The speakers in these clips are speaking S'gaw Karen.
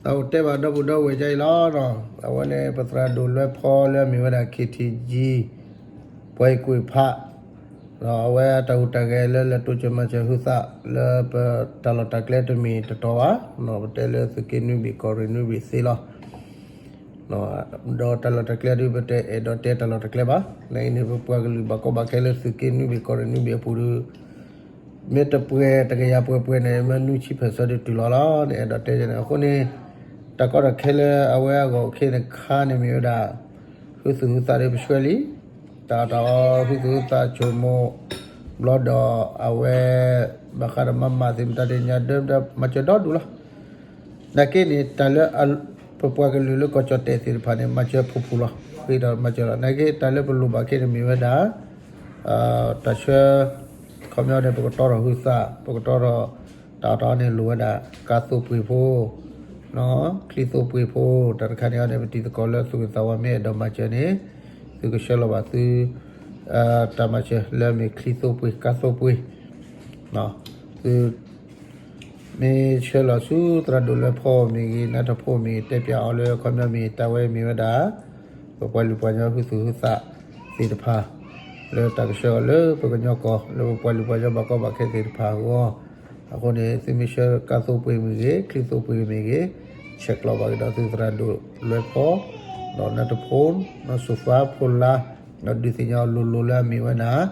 တၢ်အိၣ်တဲဘၣ်ဒီပုၢ်ဒီဝဲၢ်ကါအံၤလီၤ. အဝဲန့ၣ် ပသရၣ်ဒိၣ်လွဲဖီလၢအမ့ၢ်ဝဲဒၣ် ခ့ထံကၠံ ပှၤအံၤကွံာ်ဖး ဒီးအဝဲတၢ်ဟူးတၢ်ဂဲၤလၢလဲၤတိစၢၤမၤစၢၤဟုသးလၢပတၢ်လီၢ်တၢ်ကျဲတမ့ၢ်တတီၤဘၣ်. ပတဲလၢသုးက့နွံဘ့ၣ်ကီၢ်ရ့ၣ်နွံဘ့ၣ်သ့လီၤ. ဒီးတၢ်လီၢ်တၢ်ကျဲဒုးပတအဲၣ်ဒိးတဲတၢ်လီၢ်တၢ်ကျဲဘၣ်. နအံၤန့ၣ် ပပှၤကလုာ်ဘၣ်ကီဘၣ်ခဲလၢသုးက့နွံဘ့ၣ်ကီၢ်ရ့ၣ်နွံဘ့ၣ်အပူၤဒုး မ့ၢ်တပှဲၤတကယၤပှဲၤပှဲၤန့ၣ် မ့ၢ်နွံဆံဖဲးဆၢဒုးတုၤလီၤလီၤ. နအဲၣ်ဒိးတဲန့ၣ် အဃိန့ၣ် တၢ်ကီတၢ်ခဲလၢအဝဲအဂီၢ်ခဲန့ၣ်ခါန့ၣ်မ့ၢ်ဝဲဒၣ် ဟုသူၣ်ဟုသးဒီးပဆှၢလံ တၢ်တၢ်အီၤဟုသူၣ်ဟုသးဆိကမိၣ် ဘျီဒီးအဝဲ ဘၣ်ဃးဒီးမၤမၤသ့ၣ်မတၤဒဲးညါဒၢမတၤ မၤစၢၤဒီဒူၣ်လီၤ. နာ်က့န့ၣ် တၢ်လၢ ပပှၤကလုာ်လၢကီၢ်ကၠီၣ်တဲၣ်သ့ၣ်တဖၣ်န့ၣ် မၤစၢၤဖုၣ်ဖုၣ်လီၤ. ဃ့ဒီးမၤစၢၤလီၤ. နာ်က့တၢ်လၢပလိၣ်ဘၣ်ခဲန့ၣ်မ့ၢ်ဝဲဒၣ် တၢ်ဆှၢ ခီပညီန့ၣ် ပကတီထီၣ်ဟုသး ပကတီထီၣ် တၢ်အီၣ်တၢ်အီန့ၣ်လိၣ်ဝဲဒၣ် ကါသိပှ့ၤဖိ ချံသိပှ့ၤဖိ တၢ်တခါန့ၣ်အီၤန့ၣ် ပတံၤသကိးလၢသူၣ်ဂ့ၤသးဝါမ့ၢ်အဲၣ်ဒိးမၤစၢၤန့ၣ် သုကဆှၢလီၤဘၣ်သု တၢ်မၤစၢၤလၢအမ့ၢ်ချံသိပှ့ၤ ကါသိပှ့ၤ သု မ့ၢ်ဆှၢလီၤဆူသရၣ်ဒိၣ်လွဲဖီမ့ၢ်ဂ့ၤ နါထီၣ်ဖိမ့ၢ်ဂ့ၤ တဲပၠးအီၤလၢခီပညီမ့ၢ် တၢ်ဝဲမ့ၢ်ဝဲဒၣ် ပပှၤလုၢ်ပှၤကညီဟုသူၣ်ဟုသးသ့ၣ်တဖၣ် လၢတၢ်ကဆှၢအီၤလၢပကညီကီၢ် လၢပပှၤလုၢ်ပှၤကညီဘၣ်ကီဘၣ်ခဲသ့ၣ်တဖၣ်အဂီၢ် အဃိန့ၣ် သုမ့ၢ်ဆှၢကါသိပှ့ၤမ့ၢ်ဂ့ၤ ချံသိပှ့ၤမ့ၢ်ဂ့ၤ ဆဲးကျိးဘၣ်ကဒီးသုသရၣ်ဒိၣ်လွဲဖီ ဒီးနါထီၣ်ဖိ နီၢ်စိၤဖါဖိလါ ဒီးဒုးသ့ၣ်ညါအီၤလိၤလိၤလၢအမ့ၢ်ဝဲဒၣ်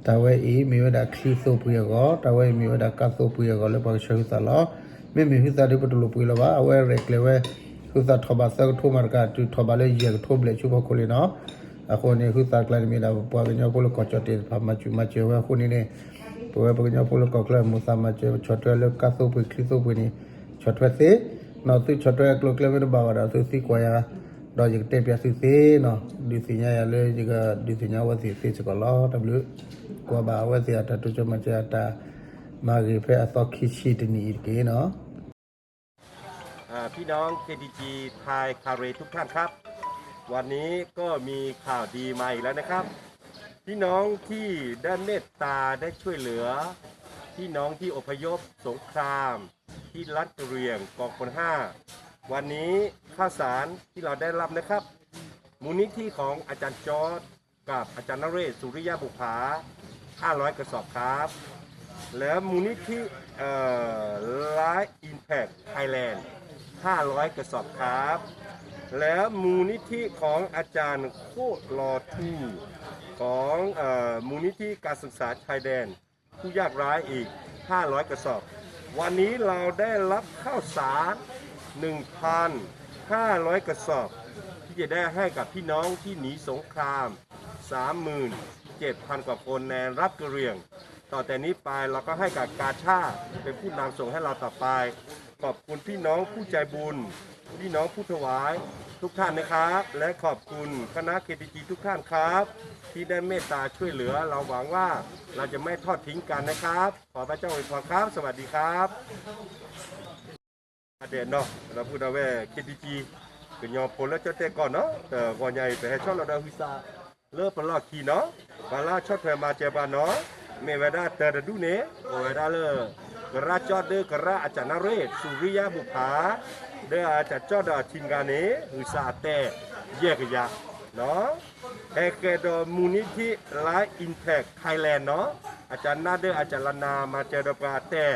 တၢ်ဝဲအံၤမ့ၢ်ဝဲဒၣ်ချံသိပှ့ၤအဂီၢ် တၢ်ဝဲအံၤမ့ၢ်ဝဲဒၣ်ကါသိပှ့ၤအဂီၢ်လၢပှၤကဆှၢဟုသးလီၤ. မ့မ့ၢ်ဟုသးဒုးပတလိၣ်ပှ့ၤလီၤဘၣ် အဝဲရဲၣ်ကျဲၤဝဲ ဟုသးထီၣ်ဘးသၢကထိမးတကး တုၤထီၣ်ဘးလၢယဲၢ်ကထိဘျဲၣ်ဆူဖီခိၣ်လံနီၤ. အဃိန့ၣ် ဟုသးကျါန့ၣ်မ့ၢ်ဒၣ်ပပှၤကညီဖိလၢကီၢ်ကၠီၣ်တဲၣ်တဖၣ်မၤစၢၤမၤစၢၤဝဲအဃိန့ၣ်န့ၣ် ပဝဲပကညီဖိလၢကီၢ်ချၢမိၢ်သးမၤစၢၤဆီၣ်ထွဲလၢကါသိပှ့ၤချံသိပှ့ၤန့ၣ် ဆီၣ်ထွဲသ့ နီၤ သုဆီၣ်ထွဲအကျိၤအကျဲမ့ၢ်တဘၣ်ဘၣ်ဒီးသုသံကွၢ်ယၤ ဒီးယကတဲပၠးသုသ့နီၤ ဒုးသ့ၣ်ညါယၤလၢယကဒုးသ့ၣ်ညါအဝဲသ့ၣ်သ့စ့ၢ်ကီးလီၤ. တၢ်ဘျုး ကွၢ်ဘၣ်အဝဲသ့ၣ်အတၢ်တိစၢၤမၤစၢၤအတၢ်မၤဂ့ၤဖဲအသီခံဆံတနံၣ်အံၤတက့ၢ်နီၤ. พี่น้อง เคทีจี ไทย คาเร ทุกท่านครับ วันนี้ก็มีข่าวดีมาอีกแล้วนะครับ พี่น้องที่ได้เมตตาได้ช่วยเหลือ พี่น้องที่อพยพสงครามที่รัฐกะเหรี่ยงกองพลห้า วันนี้ข้าวสารที่เราได้รับนะครับ มูลนิธิของอาจารย์จอร์จ กับอาจารย์นเรศ สุริยะบุปผา ห้าร้อย กระสอบครับ แล้วมูลนิธิเอ่อ Life Impact Thailand ห้าร้อย กระสอบครับ แล้วมูลนิธิของอาจารย์โคตรลอทู ของเอ่อ มูลนิธิการศึกษาชายแดน ผู้ยากไร้อีก ห้าร้อย กระสอบ วันนี้เราได้รับข้าวสาร หนึ่งพันห้าร้อย กระสอบ ที่จะได้ให้กับพี่น้องที่หนีสงคราม สามหมื่นเจ็ดพัน กว่าคนในรัฐกะเหรี่ยง ต่อแต่นี้ไปเราก็ให้กับกาชาดเป็นผู้นำส่งให้เราต่อไป ขอบคุณพี่น้องผู้ใจบุญ พี่น้องผู้ถวายทุกท่านนะครับ และขอบคุณคณะ เคทีจี ทุกท่านครับ ที่ได้เมตตาช่วยเหลือ เราหวังว่าเราจะไม่ทอดทิ้งกันนะครับ ขอพระเจ้าอวยพรครับ สวัสดีครับ အဒဲးနီၤ ဒီပုၢ်ဒီဝဲၢ် KTG ကညီဖိလၢကၠီၣ်တဲၣ်ကီၢ်နီၤ တဂီၤညါအံၤ ပဟဲဆီၣ်လီၤဒီးဟုသး လၢပလီၢ်ခံနီၤ ပှၤလၢဆီၣ်ထွဲမၤစၢၤပှၤနီၤ မ့ၢ်ဝဲဒၣ်တၢ်တဒူၣ်န့ၣ် အိၣ်ဝဲဒၣ်လၢ ကရၣ်ကၠီၣ်ဒီးကရၣ် အစၢ်နၣ်ရ့ၣ် စူၤရံယါဘူၣ်ဖး ဒီးအစၢ်ကၠီၣ်ဒီးအ team ဂၤန့ၣ် ဟုသးအတဲ ယဲၢ်ကယၤ ဟဲဃဲဒီး မူၤနံထံ Life Impact Thailand နီၤ အစၢ်နၢ်ဒီးအစၢ်လနၤ မၤစၢၤဒီးပှၤအတဲ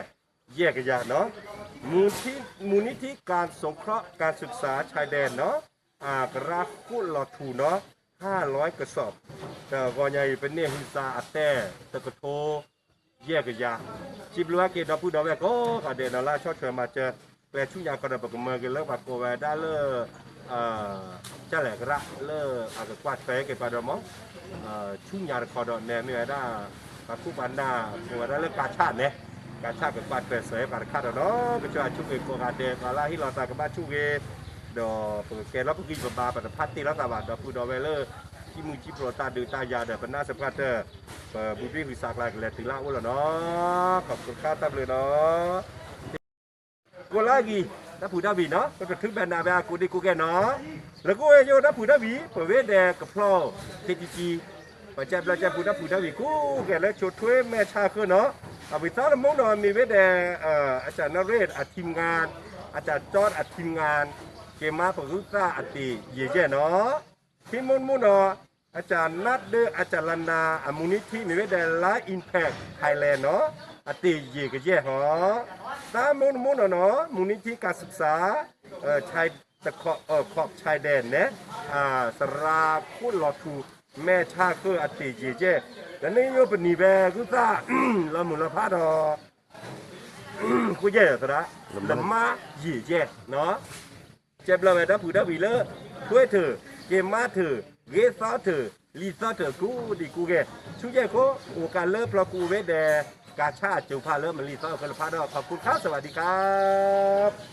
ယဲၢ်ကယၤနီၤ မူၤနံထံ การสงเคราะห์การศึกษาชายแดน နီၤ အကရၣ်ခိၣ်လီၤထူနီၤ ห้าร้อย กระสอบ တဂီၤညါအံၤ ပန့ၢ်ဟုသးအတဲ တကထိ ယဲၢ်ကယၤ စံးဘျုးဘၣ်က့ၤဒီပုၢ်ဒီဝဲၢ်ကိးဂၤဒဲးနီၤ လၢအဆီၣ်ထွဲမၤစၢၤ ကျဲဆူညါကီးဒီး ပကမၢက့ၤလၢပှၤကိးဝဲဒၣ်လၢ ကၢ်လဲၣ်ကရၣ် လၢအကကွၢ်ထွဲက့ၤပှၤဒီးမး ဆူညါတခီဒီး နဲမ့ၢ်ဝဲဒၣ် ပှၤခိၣ်ပှၤနၢ် ကိးဝဲဒၣ်လၢကၢ်ဆၣ်နဲ ကၢ်ဆၣ်ကကွၢ်ထွဲစၢၤပှၤတခါဒီးနီၤ ကစၢ်ယွၤဆိၣ်ဂ့ၤကိးဂၤဒဲး ပှၤလၢအဟ့ၣ်လီၤသးကဘၣ်ဆိၣ်ဂ့ၤ ဒီးပကကဲလီၤပဂံၢ်ပဘါ ပတဖၣ်တ့ၢ်လိာ်သးဘၣ် ဒီပုၢ်ဒီဝဲၢ်လၢ ထံမုၢ်ထံဖျိးတၢ်ဒုးတၢ်ယၤဒီး ပနၢ်စ့ၢ်ကီးတၢ် ပဘူးဒံဟုသးကျါကလဲၤတုၤလၢအအိၣ်လီၤနီၤ ခီဖျိတၢ်ဘျုးနီၤ ကိးလၢအဂံၢ် တၢ်ဖုးတၢ်ဝံၤနီၤ ပတထုးဘဲနၤဘဲအကိးဒံကိးဂၤနီၤ လၢကိးဝဲယိၣ်တၢ်ဖုးတၢ်ဝံၤ ပဝဲဒဲးကဖျီ KTG ပကဲဘျီကဲဖုးတၢ်ဖုးတၢ်ဝံၤကိးဂၤလၢဆိထွဲမဲာ်ဆါဃၢနီၤ အဝံၤသးတမုၢ်နီၤ မ့ၢ်ဝဲဒဲး အစၢ်နၣ်ရ့ၣ် အ team ဂၤ အတၢ်ကၠီအထံမငါ က့ၤမါပဂုၢ်သၣ်အတ့ၢ်ယံာ်ယဲၢ်နီၤ. ထံမိၢ်တမိၢ်နီၤ အတၢ်နါဒၢအတၢ်လၢနၤ အမုၢ်နံၤထံမ့ၢ်ဝဲဒၣ် Life Impact Thailand နီၤ အတ့ၢ်ယံာ်ကယဲၢ်ဟီ. သၢမိၢ်တမိၢ်နီၤနီၤ မုၢ်နံၤထံကၢ်စၢၣ် ခီၣ်ဆဲဒဲးန့ၣ် သရၣ်ခိၣ်လီၤထူ မဲာ်ထါဃၢအတ့ၢ်ယံာ်ယဲၢ် တနံၣ်ညိပနံၣ်ဖဲဂုၢ်သၣ် လီၤမုၢ်လီၤဖးဒီး ဃိယဲၢ်သရၣ် လၢမါယံာ်ယဲၢ်နီၤ. ကဲဘျီဝဲဒီပုၢ်ဒီဝဲၢ်လၢ ထွဲထၢၣ် က့ၤမါထၢၣ် ဂ့ၤသီထၢၣ် လံာ်သီထၢၣ် ကူဒံကူဂဲၤ ဆူယဲၢ်ခိ အိၣ်ကးလၢပျီကူဝဲဒဲး ကးဆါအစိၤဖးလၢမလံာ်သီအဃၢလၢဖးဒီး ขอบคุณครับ สวัสดีครับ